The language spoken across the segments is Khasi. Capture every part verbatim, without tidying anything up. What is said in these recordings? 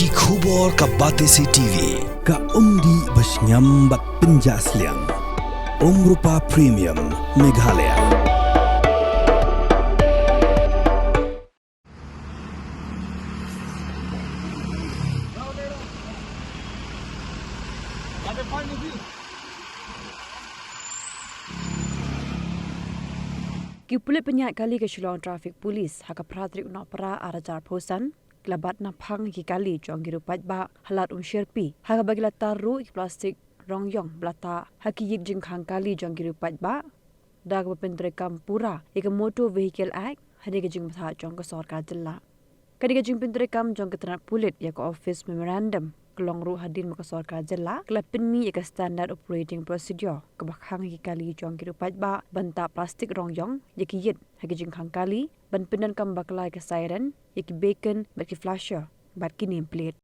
Ki khubor ka Batesi T V, ka umdih ba shngiam bad pynjah sliang. Umrupa Premium, Meghalaya. Ki pulit pynïaid kali ka Shillong Traffic Police ha ka phra tarik u Nohprah ar hajar arphew san, ki la bat naphang ïa ki kali jong ki riew paidbah ha Lad Umshyrpi, ha kaba ki la tar ruh ïa ki plastik rong ïong ba la tah ha ki ïit jingkhang kali jong ki riew paidbah, da kaba pyntreikam pura ïa ka Motor Vehicle Act, hadien ka jingbthah jong ka sorkar jylla. Kane ka jingpyntreikam jong ka tnat pulit ïa ka Office Memorandum ka long ruh hadien ba ka sorkar jylla ka la pynmih ïa ka Standard Operating Procedure kaba khang ïa ki kali jong ki riew paidbah ban tah plastik rong ïong ïa ki ïit ha ki jingkhang kali, ban pyndonkam bakla ïa ka siren, ïa ki beacon bad ki flasher bad ki name plate.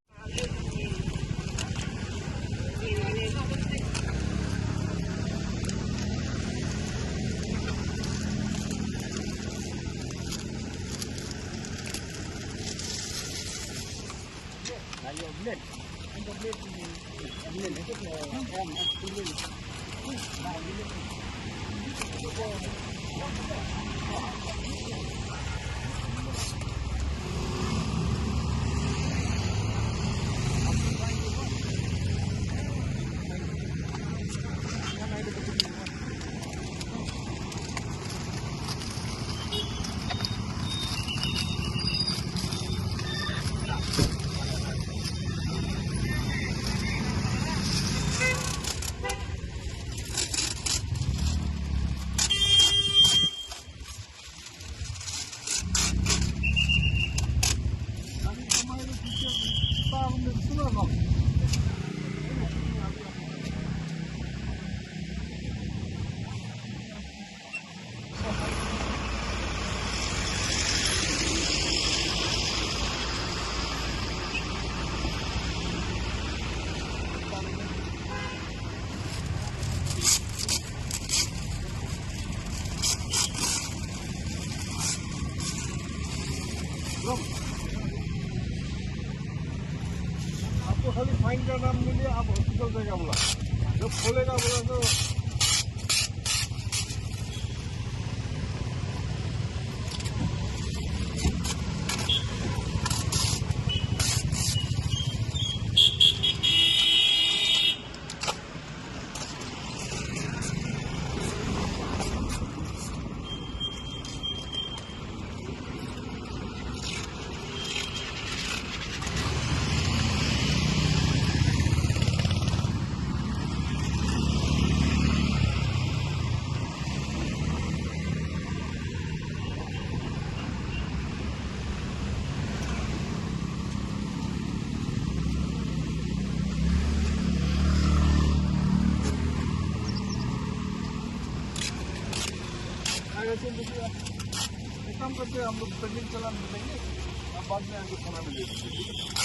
आपको खाली फाइन का नाम मिले, आप हॉस्पिटल जाएगा बोला। जब खोलेगा बोला तो एक काम करते हैं, हम लोग पेंडिंग चालान देंगे, अब बाद में आके थाना में दे दीजिए, ठीक है?